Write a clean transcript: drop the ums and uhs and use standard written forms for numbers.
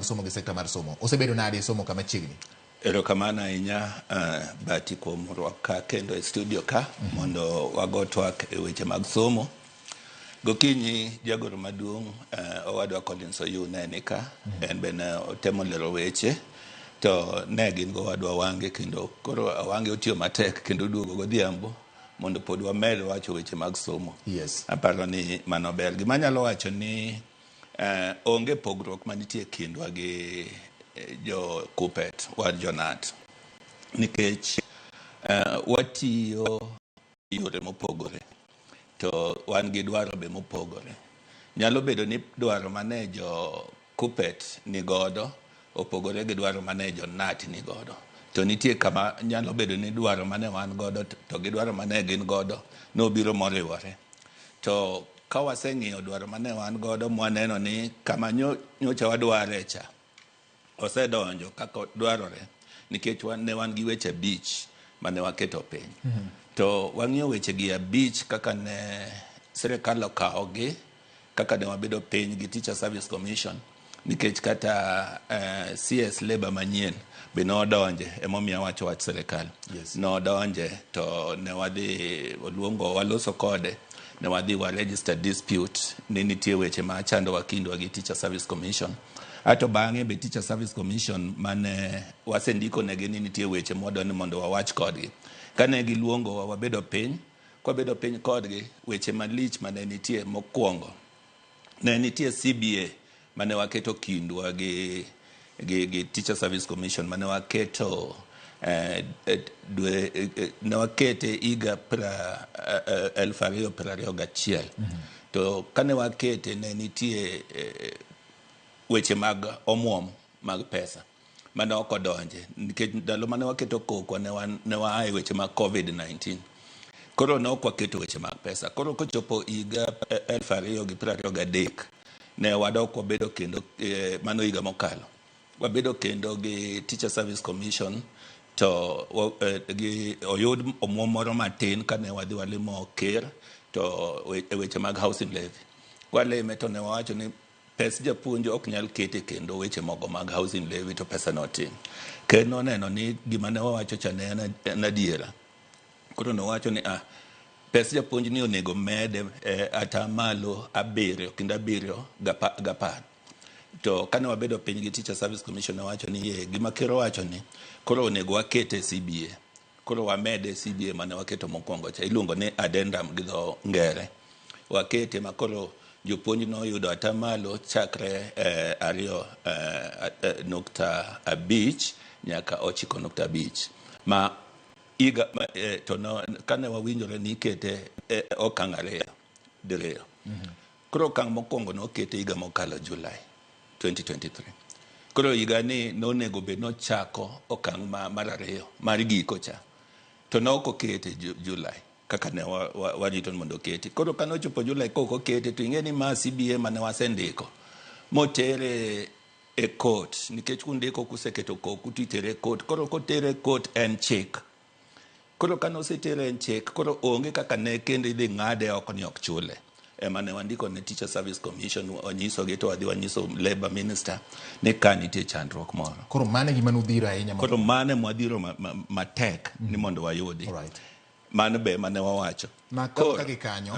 mag somo gi sekta mar somo. Osebedo nade e somo kama chiegni? Erokamano ahinya Bati kuom rwaka kendo e studio ka mondo wago twak e weche mag somo. Gokinyi jagoro maduong' owadwa Collins Oyuu ne ni ka, en be ne otemo lero weche to ne gin gowadwa Wange kendo koro Wange otiyo matek kendo oduogo godhiambo mondo pod wamed wacho weche mag somo. Aparo ni mano ber. Gima anyalo wacho ni onge pogruok manitie kindwa gi jo Kuppet wan jo KNUT nikech watiyo yore mopogore to wan gi dwaro be mopogore. Nyalo bedo ni dwaro mane jo Kuppet ni godo opogore gi dwaro mane jo KNUT ni godo. To nitie kama nyalo bedo ni dwaro mane wan godo to gi dwaro mane gin godo nobiro moriwore. To ka waseng'iyo dwaro mane wan godo mwaneno ni kama nyocha wadware cha osedonjo kaka dwarore nikech ne wan gi weche 5 mane waketo piny. To wang'iyo weche gi 5 kaka ne sirikal okawogi, kaka ne wabedo piny gi Teacher Service Commission nikech kata CS Labour manyien be nodonje, emomiyo awacho wach sirikal. Nodonje to ne wadhi oluongo waloso kode, ne wadhi wa register dispute ni nitie weche ma chandowa kindwa gi Teacher Service Commission. Ato bang'e be Teacher Service Commission mane wasendiko negi ni nitie weche mwadwa ni mondo wawach kodgi. Kane giluongowa wabedo piny, kwabedo piny kodgi, weche malich mane nitie mokwongo ne nitie CBA mane waketo kindwa gi Teacher Service Commission mane waketo dwe ne wakete higa 2021. To kane wakete ne nitie weche mag omuom mag pesa mane ok odonje nikech ndalo mane waketo koko ne waa e weche mag COVID-19. Koro ne ok waketo weche mag pesa. Koro kochopo higa 2023 ne wadok wabedo kendo mano higa mokalo wabedo kendo gi Teacher Service Commission to gi oyud omuom moro matin kane wadhi walimo ker to e weche mag housing levy. Kwalime to ne wawacho ni pes japuonj ok nyal kete kendo weche moko mag housing levy to pesa no tin. Ker noneno ni gima ne wawacho cha ne en adiera. Koro nowacho ni pes japuonj ni onego mede atamalo 7 kendo 7 gi 10. To kane wabedo piny gi Teacher Service Commission nowacho ni ye gima ker owacho ni koro onego wakete CBA. Koro wamede CBA mane waketo mokwongo cha iluongo ni addendum gi dho ngere. Wakete ma koro jopuonj noyudo atamalo chakre 2.5 nyaka 9.5 ma higa to no, kane wawinjore ni ikete okang' 2 diriyo. Koro okang' mokwongo nokete higa mokalo July 2023. Koro higa ni nonego bed nochako okang' mar 2 mar giko cha. To ne ok okete July kaka ne warito ni mondo oketi. Koro kane ochopo July kok okete to ing'e ni ma CBA mane wasendiko motere e court nikech kundiko kuseketo koku titere e court. Koro kotere e court en chik. Koro kane osetere en chik, koro onge kaka ne kendo idhi ng'ade oko ni ok chule. Ema ne wandiko ne Teacher Service Commission wanyisogi to wadhi wanyiso Labour Minister ni ka nitie chandruok moro. Koro mano e gima nudhiro ahinya. Koro mano ema wadhiro matek ni mondo wayudi. Mano be ema ne wawacho. Ma kaka gi kanyo.